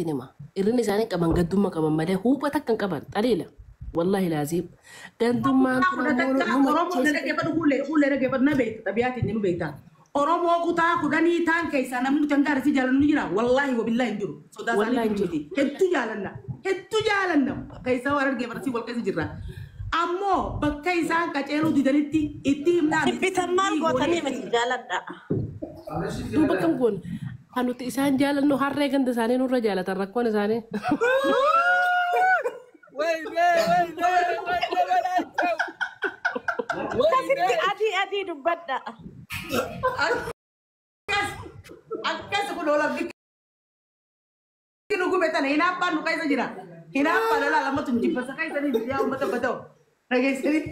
Isinitti hima. Irrinni isaanii qaban gandummaa qaban malee huuba takka hin qaban xaliila. Wallahi laaziim. Gandummaan kun ammoo nu Oromoo na macheessite. dhaggeeffadhu fuullee fuullee dhaggeeffadhu na beekta xabiyaatiin nu beekta. Oromoo kutaa 10 taan keessaa namni nuti hanga Arsii jaalannu ni jira. Wallaahi wabillaahi hin jiru. Sodaa Wallaahi isaanii hin jiru. miti. Hedduu jaalanna. Hedduu jaalanna. Keessaa waan argee Arsii wal keessa jirra. Ammoo bakka isaan qaceeluu didanitti itti himnaa miti. Jibbitan maal gootanii miti jaaladha. Duuba kam goone? Kan nuti isaan jaalannu harree ganda isaanii nurra jaalatan rakkoon isaanii. Wayne wayne wayne balaachau. Akkasitti Wayne. adii adii dubbadha. Akkas akkas kun oola nu gube tana hinaaffaan nu keessa jira. Hinaaffaan lolaa lamatu jibbasa keessanii biyyaa uummata bata'u. Dhageessanii.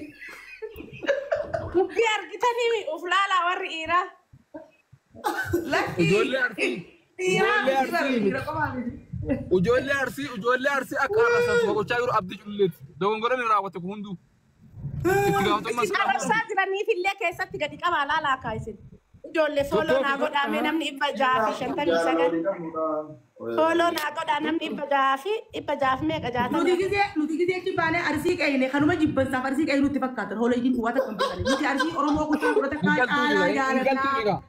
Dubbii argitanii of laalaa warri dhiiraa. Lakkii. Ijoollee Arsii. Dhiiraa Ijoollee Arsii. dhiira qofaa miti. Ijoollee Arsii ijoollee Arsii akka arrabsan gochaa jiru Abdii Culleeti. Dogongoraan hin raawwate kun hunduu. Itti gaafatamummaa Isin isaa arrabsaa jiraniif illee keessatti gadi qabaa laalaa kaa isin. Ijoollee follow naa godhaa mee namni 659. Follow naa godhaa namni 600 fi 600 fi meeqa Nuti 60. gisee nuti gisee achi baanee Arsii qeeyne kanuma jibbansaaf Arsii qeeyne nutti fakkaatan hoolayyiin waa takka hin beekani. Nuti Arsii Oromoo kutaa kudha Hin takkaa galtuu caalaa hin galtuu jaalannaa. egaa.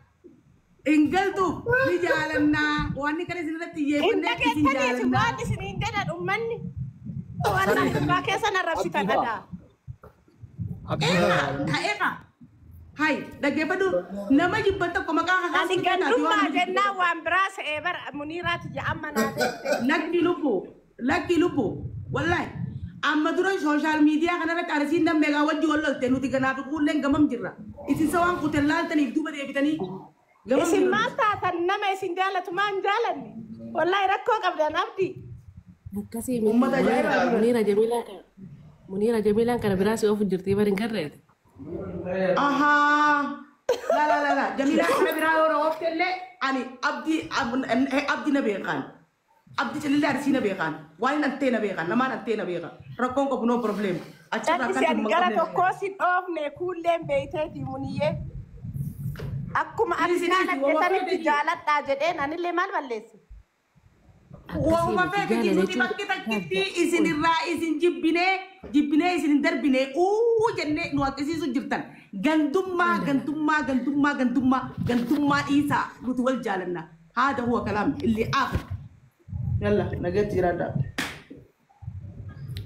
Hin galtu ni jaalannaa. Waan kana isin irratti Hin xiyyeeffannee isin dhageessanii isin jaalannaa. waan isin hin jedhan uummanni. Wallahi dhugaa keessan arrabsitan Abdii fa'a. adaa. Abdii Eegaa fa'a. eegaa. Hai dhaggeeffadhu nama jibban tokko maqaa Ani kakaasuu taate waan gandummaa nama jibban jennaan waan biraa se'ee bara Muniiraati jedhama naa beekte. Lakki lubbu lakki lubbu wallahi amma dura social media kanarratti Arsiin namni egaa wajji wal lolte nuti ganaaf kuulleen gamam jirra. Isin sa waan kuten laaltaniif duuba deebitanii gamam Isin jirra. maal taatan nama isin jaalatu maa hin jaalanne? Wallahi rakkoo qabdan Abdii. Akkasii miti. Uummata ajaa'ibaa. Muniira Jamiilaan kana. Muniira Jamiilaan kana biraa si oofu jirti bari hin garreete. Ahaa. La la la la. Jamiilaa kana biraa yoo oofte illee ani abdii abdii na beekan. Abdii calillee Arsii na beekan. Waan hin antee na beekan. Namaan antee na beekan. Rakkoon qabu no problem. Achirraa Callisii kan ani dhimma gara qabne. tokkoo sin dhoofne kuulleen beeyteeti Muniyyee. Akkuma ati Isin isin jaalatte wama sanitti feete jaaladhaa jedheen anillee maal balleesse? Akkasii Waanuma miti feete jaalala nuti jechuun bakki takkitti isin irraa isin jibbinee jibbinee isin hin darbine uu jennee nu akkasiisu jirtan. Gandummaa gandummaa gandummaa gandummaa gandummaa dhiisaa nuti wal jaalanna. Haada huwa kalaam illi aakhir. Yalla nagatti jiraadha.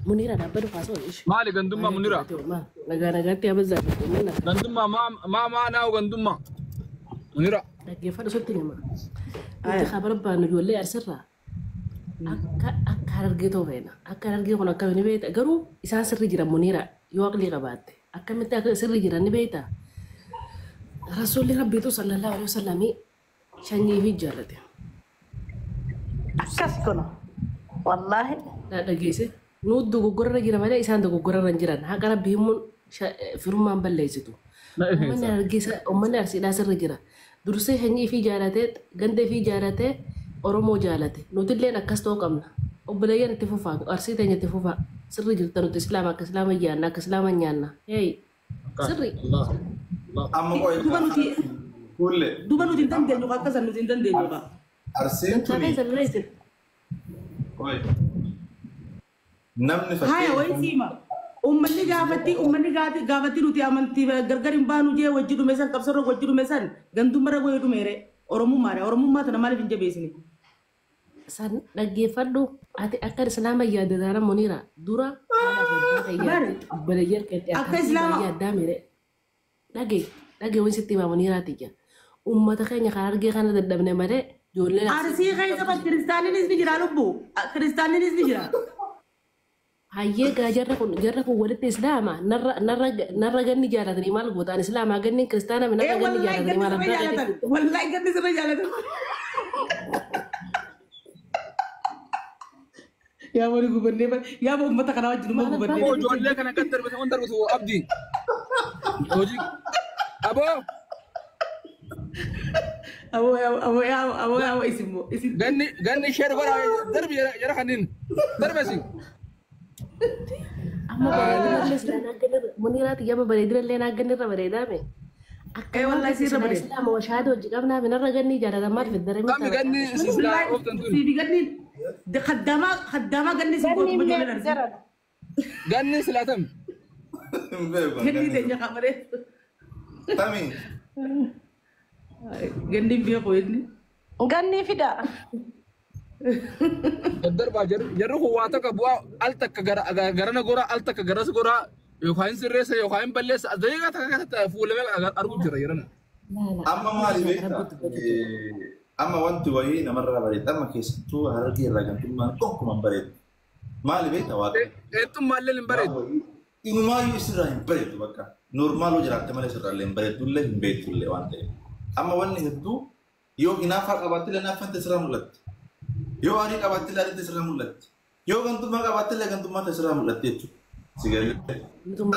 Muniira dhaabbatu kaasoo ishi. Maali gandummaa Munira? Nagaa nagaatti abazaa jirtu mana. Gandummaa maa maa maa naawu gandummaa. Munira. Dhaggeeffadhu sitti hima. Nuti haa barbaannu ijoollee Arsirraa akka akka Harargee ta'uu feena. Akka Harargee kun akkami ni beekta. Garuu isaan sirri jiran Muniira yoo aqlii qabaatte akkamitti akka sirri jiran ni beekta. Rasuulli Rabbiitu sallallahu alaihi wasallamii sanyii fi jaallate. Akkas kun. Wallaahi. Dhageesse nu dogoggorarra jira malee isaan dogoggorarra hin jiran. Haqa Rabbi himuun firummaan balleessitu. Na Uummanni ifeessa. Harargee uummanni Arsiidhaa sirri jira. Dursee sanyii fi jaalatee ganda fi jaalatee Oromoo jaalate. Nutilleen akkas ta'uu qabna. Obboleeyyan itti fufaa Arsii teenya itti fufaa. Sirri jirta nuti Islaama akka Islaama yaanna akka Islaama nyaanna. Hey sirri. Allah. Allah. Amma qoy Duba nuti kulle duba nuti hin dandeenyu akkasan nuti hin dandeenyu. Arsiin Dantaa tuni keessa laleessin. qoy namni Haya wayi fakkeenya siima. Uummanni gaafatti uummanni gaafatti nuti amantii gargar hin baanu jee wajji dhume san qabsarra wajji dhume san gandummarra wayii dhumeere Oromummaadha. Oromummaa tana maaliif hin jabeessine? San dhaggeeffadhu ati akka Islaama yaadde taana Muniira dura haadha fi abbaa kee Bar yaadde obboleeyyan kee akka akaakii Islaama baay'ee addaa mire. Dhagee dhagee waan sitti himaa Muniiraati jira. Uummata keenya kan argee kana dadhabne malee ijoolleen Arsii Arsii keessa bakka kiristaaninis ni jira lubbu. Kiristaaninis ni jira. Hayyee gaa jarra kun walitti Islaama narra narra narra ganni jaalatanii maal gootaan Islaamaa ganni kiristaana Ee narra ganni wallahi jaalatanii ganni maal sirra abbaa jaalatan. keetii Wallahi ganni sirra jaalatan. Yaa wali gubannee yaa uummata kana wajjin uma maal abbaa gubannee. Aboo keetii ijoollee kana kan darbitu kan darbitu Abdii. Hojii. Aboo Aboo aboo aboo aboo isin moo isin. ganni ganni sheer godhaa darbi jara kanneen darbesi. Amma bareedinallee silaa naagganirra Muniiraati amma bareedinallee naagganirra bareedaame. Akka Ee maal wallahi sirra silaa bareeda. Islaama washaada hojii qabnaa fi narra ganni jaalatan maal fiddare Kami ganni silaa Wallahi ooftan tuni. siifi ganni Khaddamaa khaddamaa ganni si gootu ijoolleen Arsii. Ganni silaatam. Ganni teenya qabaree. Tami. Ganni beeku inni. Ganni fida. Daddarbaa jarri kun waa takka bu'aa al takka garana gora al takka garas gora yookaan sirreessa yookaan balleessa daqiiqaa takka keessatti fuulamee arguu jira yerana. Amma maali beektaa? Amma wanti wayii namarraa bareedda. Amma keessattuu Harargee irraa gantummaan gonkumaa hin bareeddu. Maali beektaa waaqa? Eettummaallee hin bareeddu. Inumaayyuu isirraa hin bareeddu bakka. Noormaaloo jiraatte malee isirraallee hin bareeddullee hin beektullee waan ta'eef. Amma wanni hedduu yoo hinaaffaa qabaattillee hinaaffaan sirraa mul'atti. Yoo aarii qabaattillee aariin sirraa mul'atti. Yoo gantummaa qabaattillee gantummaan sirraa mul'atti jechuudha. Si galee.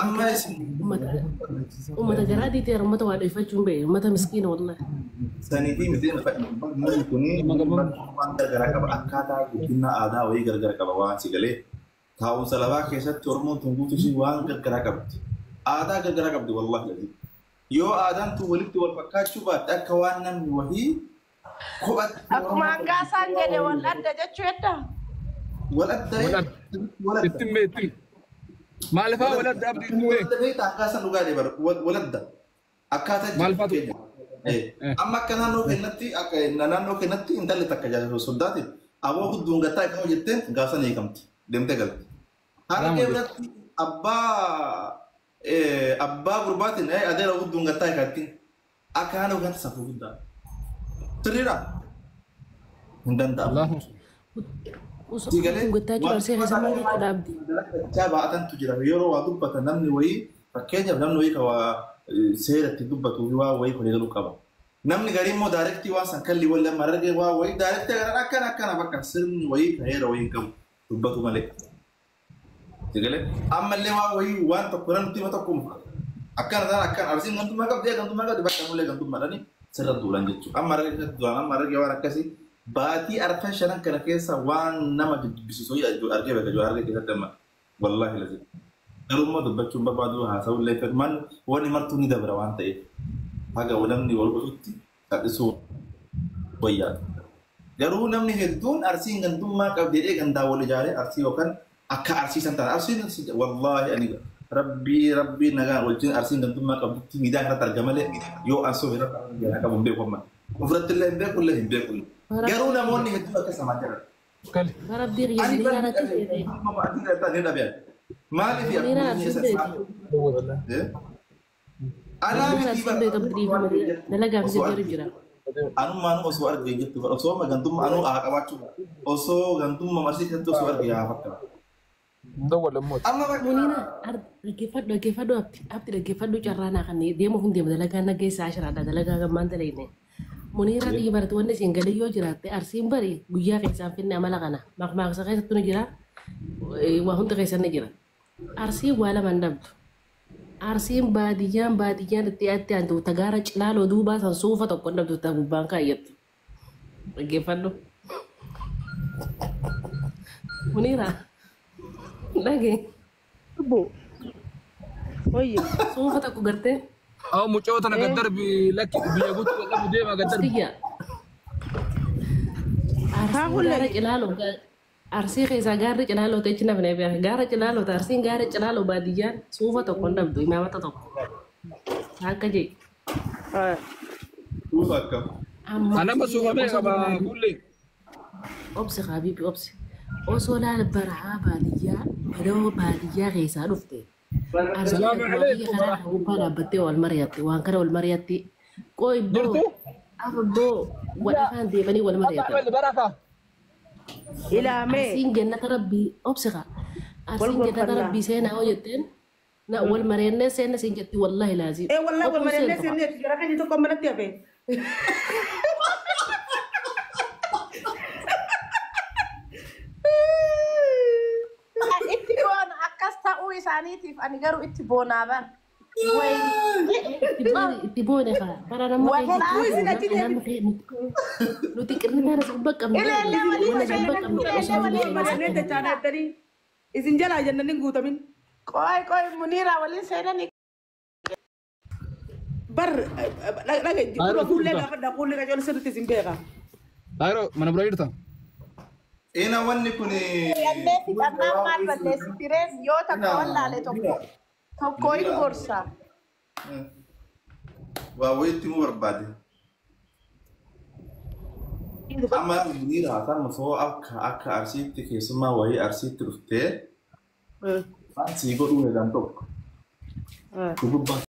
Amma isin Uummata garaa diitee uummata waa dheeffachuun ba'e uummata miskiina wallahi. Saniifi miti namni kuni waan gargaraa qaba. Akkaataa guddina aadaa wayii gargara qaba waan si galee. Taa'umsa lafaa keessatti Oromoon tun guutuu ishii waan gargaraa qabdi. Aadaa gargaraa qabdi wallaahi lazim. Yoo aadaan tun walitti wal fakkaachuu baatte akka waan namni wahii kophatti Akkuma hangaasaan jedhe wal adda jechuu hedda. Wal adda wal adda. Ittiin mee ittiin. Maalifaa wal adda abdii ittiin mee. Wal adda beektaa akkaataan dhugaa bara wal adda. Akkaataa Maal faatu? Amma akka naannoo keenyatti akka naannoo keenyatti intalli takka jaalatu soddaatiin aboo hudduun gattaa akka hojjetteen gaafa hiikamti deemtee galti. Harargee biratti abbaa abbaa gurbaatiin adeera hudduun gattaa hiikatti akka naannoo keenyatti safuu guddaa. Sirriidha? Hin danda'amu. Gattaa jiru Arsii keessa maal jechuudha abdii? Dachaa baa'atantu jira yeroo waa dubbatan namni wayii fakkeenyaaf namni wayii kan waa seera itti dubbatuu fi waa wayii walii galuu qaba. Namni garii immoo daayirektii waan san kalli wal lama argee waa wayii daayirektii gara akkana akkana bakka sirni wayii kan heera wayii hin qabu dubbatu malee. Sigalee ammallee waa wayii waan tokko namni hima tokko akkana ta'an akkana Arsiin gantummaa qabdi gantummaa qabdi bakka mullee gantummaadhaani sirra duulan jechuudha. Amma argee du'an amma argee waan akkasii baatii arfan shanan kana keessa waan nama dubbisiisu argee beeka jiru argee keessatti amma wallaahi lazim. Garuu dubbachuun barbaadu haasa'ullee fedhu wanni martuu ni dabra waan ta'eef haga namni wal godhutti callisuu wayyaadha. Garuu namni hedduun Arsiin gantummaa qabdi jedhee gandaa wal ijaaree Arsii yookaan akka Arsii san taana Arsiin wallaahi ani rabbii rabbii nagaan wajjin Arsiin gantummaa qabdutti miidhaan irratti arga malee yoo ansoo irratti qabu hin beeku amma. Ofirratti illee hin beeku illee hin beeku. Garuu namoonni hedduun akka samaa jiran. Rabbii riyaa irratti Maaliif Anummaan osoo argee jettu osoo gantummaa anuu haa qabaachuu osoo gantummaa marsii keessatti osoo argee haa fakkaatu. Muniina dhaggeeffadhu dhaggeeffadhu abdi dhaggeeffadhu carraa naa kan deemuuf hin deemu dalagaa naggeessaa ashiraadha dalagaa gammaan dalagne. Muniira xiyyi barate wanni isin galee yoo jiraatte Arsiin bari guyyaa keessaan finne amala kana maqmaaqsa keessattu ni jira waa hunda keessan ni jira. Arsiin waa lama hin dhabdu. Arsiin baadiyyaan baadiyyaan itti aatti aantu tagaara cilaaloo duubaa san suufa tokko hin dhabdu ta gubbaan kaayyattu. Dhaggeeffadhu. Muniira. Dhagee. Suufa tokko gartee. Aw mucoo tana gad darbi lakki biyya guutuu qabu deema gad darbi. Arsiin gaara cilaaloo Arsii keessaa gaarri cilaaloo ta'e achi nafne beeka. Gaara cilaaloo ta'e Arsiin gaara cilaaloo baadiyyaan suufa tokko hin dhabdu imaamata tokko. Akka jee. Suufa akkam. Anama suufa mee qaba kullee. Obsi habiibi obsi. Osoo laal barahaa baadiyyaa badoo baadiyyaa keessaa dhufte. Arsiin karaa gubbaa dhaabbattee wal mari'atte waan kana wal mari'atte. Qooyi boo abboo wadhafaan deemanii wal mari'atan. Ilaamee. Arsiin jannata rabbii obsiqa. Arsiin jannata rabbii seenaa hoo jetteen na wal mari'annee seenna siin jetti wallaahi laazim. Ee wallaahi wal mari'annee seenna jetti gara keenya tokko manatti hafe. Itti boona akkas ta'uu isaaniitiif ani garuu itti boonaa ban. Itti boone kaa bara nama nuti qirritaan as gubbaa qabna. Isin jalaa jennaan hin guutamin. Qoy qoy Muniira waliin seenanii. Bar dhaga kuullee gaafadha kuullee qajeelu sirriitti isin beeka. Ayro mana bira jirta? Ina wanni kun Yallee fixannaan maal balleessiti rees yoo takka wallaale tokko tokko hin gorsa. Waa wayitti mu barbaade. Amma ni raatan osoo akka Arsiitti keessummaa wayii Arsiitti dhuftee waan sii godhuu eegan tokko. Gubbaa